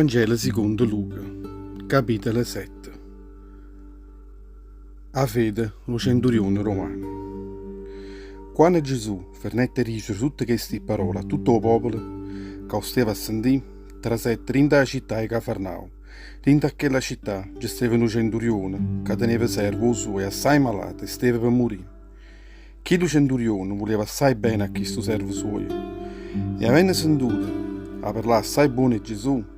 Vangelo sicondo Luca, capitolo 7. 'A fede d' 'o centurione romano. Quanno Gesù fernette 'e dicere tutte chesti parole a tutto 'o popolo ca 'o steva a sentì, trasette dint' 'a città 'e Cafarnao. Dint' a chella città nce steva nu centurione ca teneva servo 'o suoje assaje malato e steva pe murì. Chillu centurione vuleva assai bene a chistu servo suojo e avenno sentuto a parlà assai buono 'e Gesù,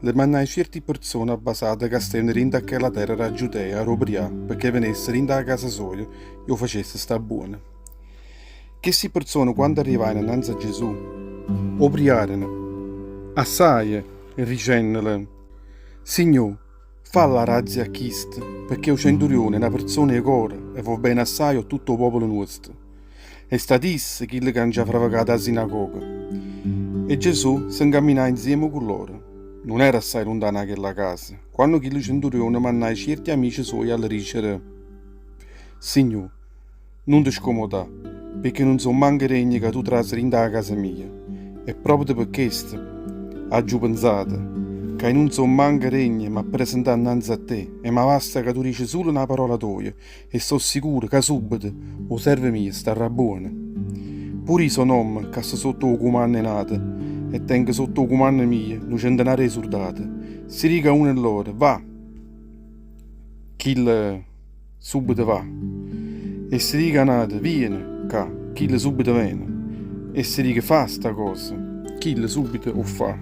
le mannaje cierti perzone abbasate ca stevano dint' a chella terra d' 'a Giudea a d' 'o prià pecché venesse dint' 'a casa soja e 'o facesse sta buono. Chesti perzone quando arrivajeno annanze a Gesù, 'o priareno assaje dicennole, Signò, Falla 'a razia a chisto, pecché 'o centurione è na perzona 'e core e vò bene assaje a tutto 'o popolo nuosto. È stato isso chillo ca nce ha fravecato 'a sinagoga. E Gesù se 'ncamminaje 'nzieme cu loro. Nun era assaje luntano 'a chella casa, quanno chillo centurione mannaje cierti amice suoje a lle dicere, Signò, nun te scomodà, pecché nun so' manco degno ca tu trase dint' 'a casa mia, e proprio pe chesto aggio penzato ca i' nun so' manco degno 'e m'appresentà 'nnanze a te, e m'avasta ca tu dice sulo na parola toja e so' sicuro ca subito 'o servo mio starrà buono. Pure i' so' n'ommo ca sto sotto 'o cumanno 'e n'ato e tengo sotto 'o cumanno mio nu centenaro 'e surdate. Si dico a uno 'e lloro, Va! Chillo Subito va. E si dico a n'ato, Viene ccà, chillo subito vene. E si dico, Fa sta cosa, chillo subito 'o fa.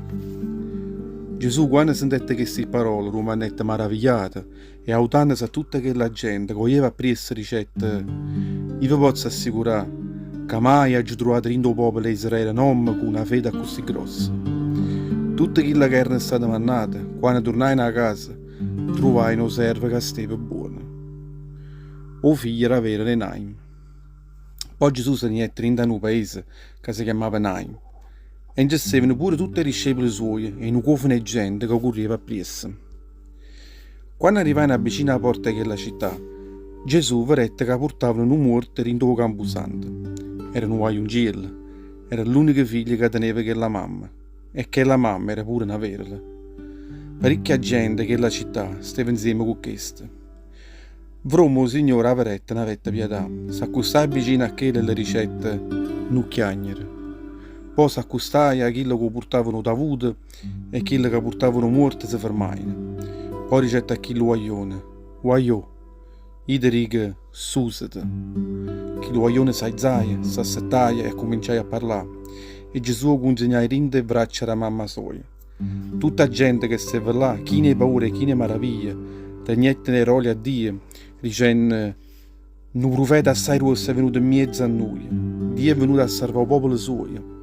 Gesù quanno sentette chesti parole rumanette maravigliato e autannose a tutta chella gente ca 'o jeva appriesso dicette, Io ve pozzo assicurà ca maje aggio truvato dint' 'o popolo 'e Israele n'ommo cu na fede accussì grossa. Tutte chille ca erano state mannate, quanno turnajeno 'a casa, Truvajeno 'o servo ca steva buono, 'o figlio d' 'a vera 'e Naim. Po' Gesù se ne jette dint' 'a nu paese ca se chiammava Naim, e nce stevano pure tutt' 'e discepole suoje e nu cuofano 'e gente ca curreva appriesso. Quanno arrivajeno avvicino 'a porta 'e chella città, Gesù vedette ca purtavano nu muorto dint' 'o campusanto. Era nu guagliunciello, era l'unico figlio ca teneva chella mamma. E chella mamma era pure na vedova. Paricchia gente 'e chella città steva 'nzieme cu chesta. Vromma 'o Signore 'a vedette e n'avette pietà, s'accustaje vicino a chella e le dicette, Nun chiagnere. Po' s'accustaje a chille ca 'o purtavano 'o tavuto e chille ca purtavano 'o muorto se fermajeno. Po' dicette a chillu guaglione, Guagliò, io te dico, Susete. Chillu guaglione s'aizaje, s'assettaje e accuminciaje a parlà, e Gesù 'o cunzignaje dint' 'e vraccia d' 'a mamma soja. Tutta 'a gente che steva là, china 'e paura e china 'e maraviglia, regnetteno 'e rolia a Dio, dicenno, Nu prufeta assaje gruosso è venuto 'mmiezzo a nuje, Dio è venuto a sarvà 'o popolo suojo.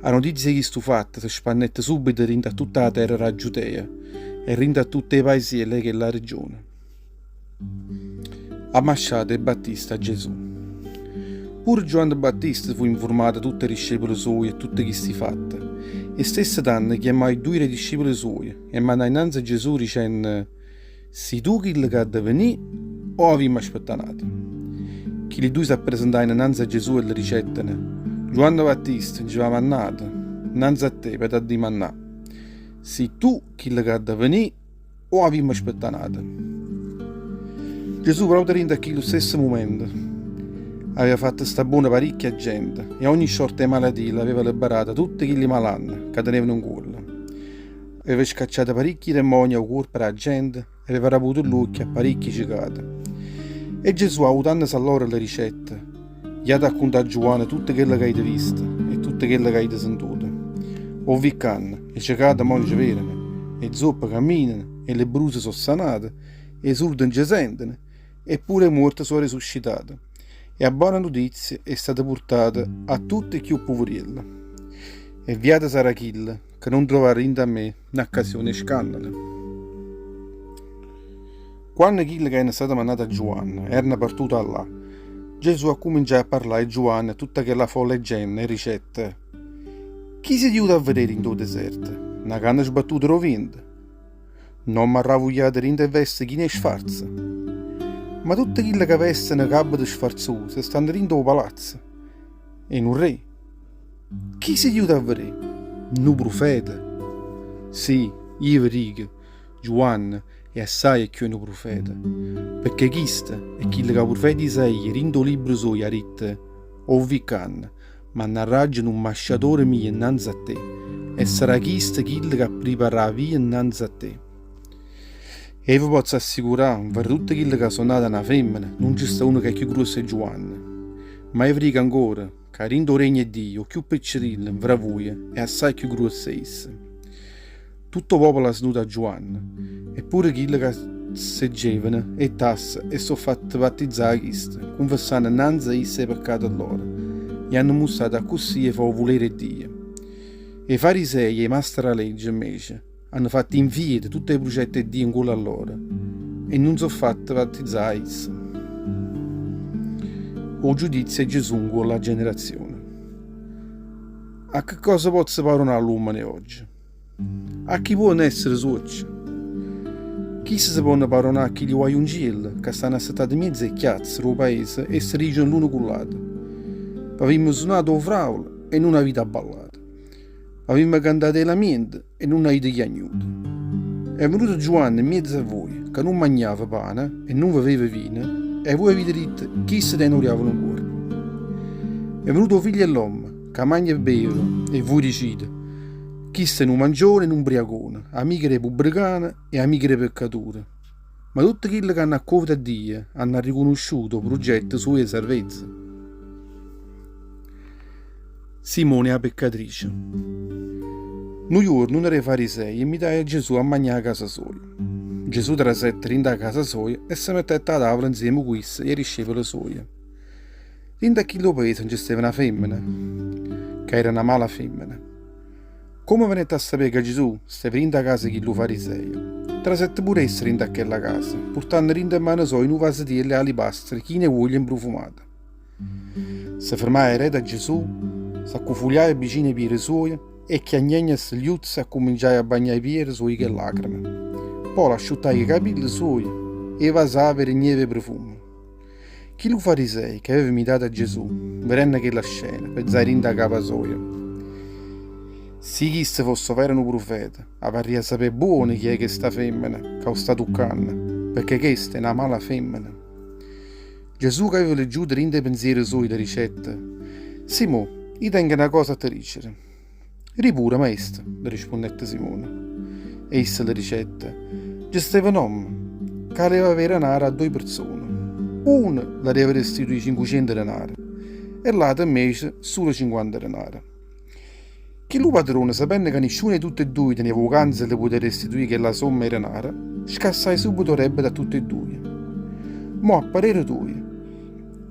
A notizia 'e chistu fatto se spannette subito dint' a tutta 'a terra d' 'a Giudea e dint' a tutt' 'e paisielle 'e chella regione. 'A 'mmasciata 'e Battista a Gesù. Pure Giuanne Battista fu 'nfurmato 'a tutt' 'e discepule suoje 'e tutte chisti fatte, e stesso tanno chiammaje duje d' 'e discepule suoje e mannaje 'nnanze a Gesù dicenno, Si tu chillo ca adda venì o avimmo aspettà n'ato? Chilli duje s'appresentajeno 'nnanze a Gesù e le dicetteno, Giuanne Battista nce v'ha mannato 'nnanze a te pe t'addimannà, Si tu chillo ca adda venì o avimmo aspettà n'ato? Gesù proprio dint' a chillu stesso mumento aveva fatto sta buono paricchia gente e ogni sciorta 'e malatia l'aveva liberata tutte chilli malanne ca tenevano 'ncuollo. Aveva scacciato paricchi demoni 'a 'o cuorpo d' 'a gente e aveva araputo ll'uocchie a paricchi cecate. E Gesù avutannose a loro le dicette, Jate a cuntà a Giuanne tutto chello c'avite visto e tutto chello c'avite sentuto. O viccanno, 'e cecate mo nce vedeno, 'e zuoppe camminano, 'e lebbruse so' sanate, 'e surde nce senteno e pure 'e muorte so' resuscitate. E 'a bona nutizia è stata purtata a tutte 'e cchiù puvurielle. E viato sarà chillo ca nun trova dint' a me n'accasione 'e scannalo. Quanno chille ca erano state mannate 'a Giuanne erano partute 'a llà, Gesù accuminciaje a parlà 'e Giuanne a tutta chella folla 'e gente e dicette, Chi site juto a vedé dint' 'o deserto? Na canna sbattuta d' 'o viento? N'ommo arravugliato dint' 'e veste chine 'e sfarzo? Ma tutte chille ca vesteno c'abito sfarzuso stanno dint' 'o palazzo 'e nu rre. Chi site juto a vedé? Nu prufeta? Sì. Io ve dico, Giuanne è assaje cchiù 'e nu prufeta, pecché chisto è chillo ca 'o prufeta Isaia dint' 'o libbro suojo ha ditto, 'O vi' ccanno, mannarraggio nu mmasciatore mio nnanze a te, e sarà chisto chillo ca appriparrà 'a via nnanze a te. E ve pozzo assicurà, nfra tutte chille ca so' nate 'a na femmena, nun ce sta uno ca è cchiù gruosso 'e Giuanne. Ma io ve dico ancora, ca dint' 'o regno 'e Dio 'o cchiù piccerillo nfra vuje è assaje cchiù gruosso 'e isso. Tutto 'o popolo ha sentuto a Giuanne, e pure chille ca seggevano 'e tasse e so' fatte battizzà 'a chisto, cunfessanno nnanze a isso 'e peccate lloro, e hanno mustrato accussì 'e fà 'o vulere 'e Dio. E Farisei e 'e maste d' 'a legge, invece, hanno fatto infiete tutt' 'e prucette 'e Dio 'ncuollo a lloro e nun so' fatte battizzà 'a isso. O giudizio 'e Gesù 'ncuollo 'a generazione. A che cosa pozzo paraunà ll'uommene 'e ogge? A chi ponno essere suocce? Chiste se ponno paraunà a chilli guagliuncielle ca stanno assettate 'mmiez' 'e chiazze d' 'o paese e se diceno l'uno cu ll'ato, V'avimmo sunato 'o fraulo e nun avite abballato. V'avimmo cantato 'e lamiente e nun avite chiagnuto. È venuto Giuanne 'mmiez' a vuje ca nun magnava pane e nun veveva vino e vuje avite ditto, Chisto tene 'o diavolo 'ncuorpo. È venuto 'o Figlio 'e ll'ommo ca magna e beve e vuje dicite, Chisto è nu mangione e nu 'mbriacone, amico d' 'e pubbrecane e amico d' 'e peccature. Ma tutte chille ca hanno accuovuto a Dio hanno arricunusciuto 'o pruggetto suojo 'e sarvezza. Simone e 'a peccatrice. Nu juorno uno d' 'e Farisei invitaje a Gesù a magnà 'a casa soja. Gesù trasette dint' 'a casa soja e se mettette 'a tavola nzieme cu isso e 'e discepole soje. Dint' a chillu paese nce steva na femmena, ca era na mala femmena. Comme venette a sapé ca Gesù steva dint' 'a casa 'e chillu fariseio, trasette pure essa dint' a chella casa, purtanno dint' 'e mane soje nu vasetiello 'e alibastro chino 'e uoglio 'mprufumato. Se fermaje areto a Gesù, s'accufuliaje vicino 'e piere suoje e chiagnenno a segliuzze accumminciaje a bagnà 'e piere suoje ch' 'e lacreme. Po' l'asciuttaje 'e capille suoje e 'e vasava e regneva 'e prufumo. Chillu farisei che aveva 'mitato a Gesù, vedenno chella scena, penzaje dint' 'a capa soja, Si chisto fosse overo nu prufeta, avarria sapé buono chi è chesta femmena ca 'o sta tuccanno, pecché chesta è na mala femmena. Gesù che aveva leggiuto dint' 'e penziere suoje le dicette, Simò, io tengo na cosa a te dicere. Di' pure, maestro, le rispunnette Simone. E isso le dicette, Nce steva n'ommo ca aveva avé denare a doje perzone. Uno l'aveva restituì cincuciento denare e l'ato invece sulo cinquanta denare. Chillu padrone, sapenno ca nisciuno 'e tutte e duje teneva 'o canzo 'e le putè restituì chella somma 'e denare, scassaje subito 'o debito a tutte e duje. Mo' a parere tujo,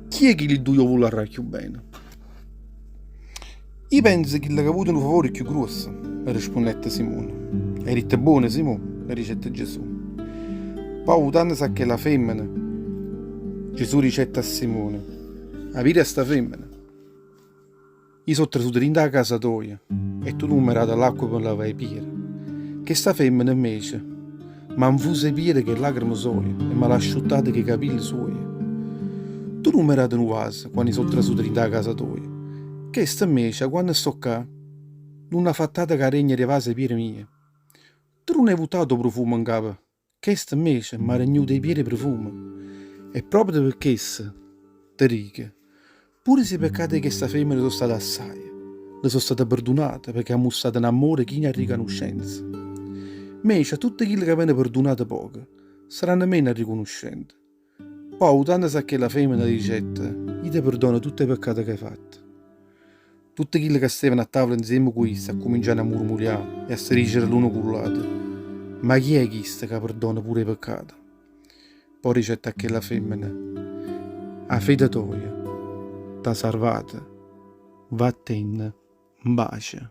chi 'e chilli duje 'o vularrà cchiù bene? I' penzo chillo c'ha avuto nu favore cchiù gruosso, le rispunnette Simone. Hai ditto buono, Simò, le dicette Gesù. Po' avutannose a chella femmena, Gesù dicette a Simone, 'A vide a sta femmena? I' so' trasuto dint' 'a casa toja e tu nun m'hê dato l'acqua pe lavà 'e piere. Chesta femmena invece M'ha 'nfuso 'e piede ch' 'e lacreme soje e me l'ha asciuttate ch' 'e capille suoje. Tu nun m'hê dato nu vaso quanno i' so' trasuto dint' 'a casa toja. Chesta invece, 'a quanno sto ccà, nun ha fatto ato ca regnere 'e vase 'e piede mieje. Tu nun hê vuttato 'o prufumo 'ncapa. Chesta invece m'ha regnuto 'e piede 'e prufumo. E proprio pe chesto te dico, Pure si 'e peccate 'e chesta femmena so' state assaje, le so' state perdunate pecché ha mustrato n'ammore chino 'e ricanuscenza. Mmece a tutte chille ca vene perdunato poco, saranno meno arricunuscente. Po' avutannose a chella femmena dicette, Io te perdono tutte 'e peccate ca 'e fatto. Tutte chille ca stevano a tavola 'nzieme cu isso accumminciarono a murmulià e a se dicere l'uno cu ll'ato, Ma chi è chisto ca perdona pure 'e peccate? Po' dicette a chella femmena, 'A fede toja t'ha sarvata, vattenne 'npace.